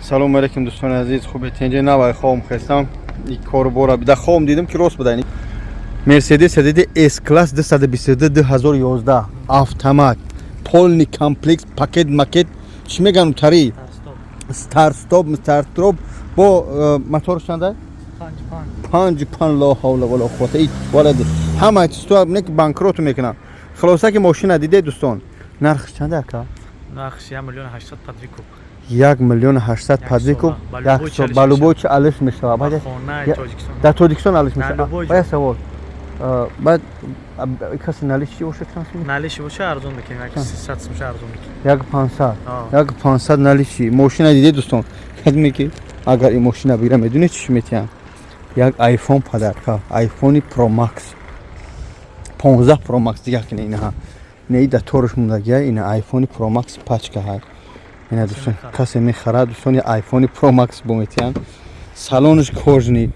Салому алейкум, дӯстони азиз, хубе, тинҷе? Навай хом хестам, и кору бора бида, хом дидам, ки рост буда. Мерседес диди, С класс 222, 2011, автомат, полный комплект, пакет макет, чӣ меган, тари старт стоп, старт стоп, бо моторш чанда? Панҷ панҷ. Ло ҳавла вала қуввата ит валад, ҳама чизто не, ки банкрот мекунам. Хулоса, ки мошина диде, дӯстон, нархш чанда, ака? Нархш 1 миллион 800 под выкуп. 1 миллиону 800 Як под выкуп. сола. Ба Як любой сол чалиш ба любой чи алиш мешавад. Ба Баъд хонаи Тоҷикистон. Дар Тоҷикистон алиш Дар мешавад. любой Ба як ҷо. савол. Баъд каси наличный бошад, чанд сум? Наличный боша, арзон мекунем, як 300 сум арзон мекунем. Як 500? Аа. Як 500 наличный. Мошина диде, дӯстон, кадме ки агар ин мошина бигирам, медонед, чӣ метиҳам? Як айфон подарка, айфони Pro Max, 15 Pro Max. Дигар кине, инаҳа, не, да торш мондагия, ина айфони Pro Max пачка ҳай. Ина, дӯстон, касе мехарад, дӯстон, айфони Pro Max бо метиҳам. Салонаш кожаный,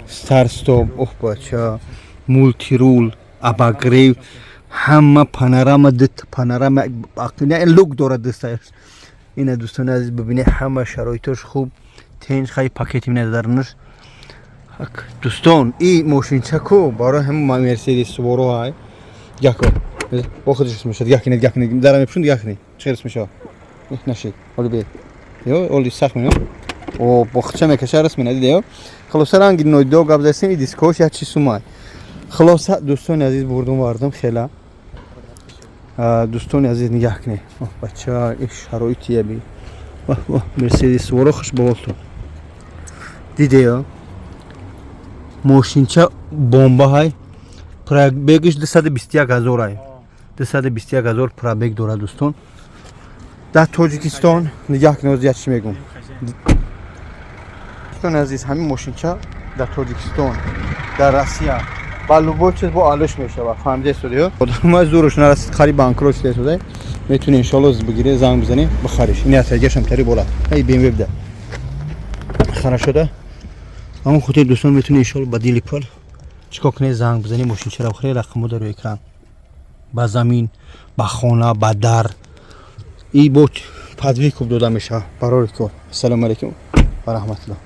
старт стоп, ох бача, мультируль, обогрев, ҳама, панорама, дит панорама, люк дорад дасташ. Ина, дӯстони азиз, бибинед, ҳама шароитош хуб, тенҷ, хай, пакети мина дарунаш. Дӯстон, и мошинчаку барои ҳама мерседес суворо ҳай. Яко бо худаш мешад, якинед, якинед, дара мепушунд, якинед, чӣ хел мешавад? Нашид, оли бе ё оли сахт меё, о бо хча мекаша, раст мена, диде ё. Хулоса, ранги нойдо гап застем, и дискош як чи сумай. Хулоса, дӯстони азиз, бурдум вардум хела. Дӯстони азиз, нигаҳ кунед, бача, ин шароити яби мерседес суворо, хуш ба ҳолтон. Диде ё, мошинча бомба ҳай. Пробегиш 221 ҳазор ай, 221 ҳазор пробег дорад, дӯстон, дар Тоҷикистон. Нигаҳ кунед, як чӣ мегӯм, дӯстони азиз: ҳамин мошинча дар Тоҷикистон, дар Россия ба любой чиз бо алиш мешавад. Фаҳмида истода, одамай зӯруш нарасид, қариб банкрот шуда истода. Метавони, иншоалло, бигире, занг бизанӣ, бихариш. Ин атагашам тари бола, ай БМВ буда, хорошо да. Ҳамон хотир, дӯстон, метавони, иншоалло, ба дили пул чикор кунед? Занг бизанӣ, мошинчаро бихаред. Рақамҳо дар рӯи экран. Ба замин, ба хона, ба дар и бо под выкуп дода мешавад. Барори кор. Ассалому алайкум ва раҳматуллоҳ.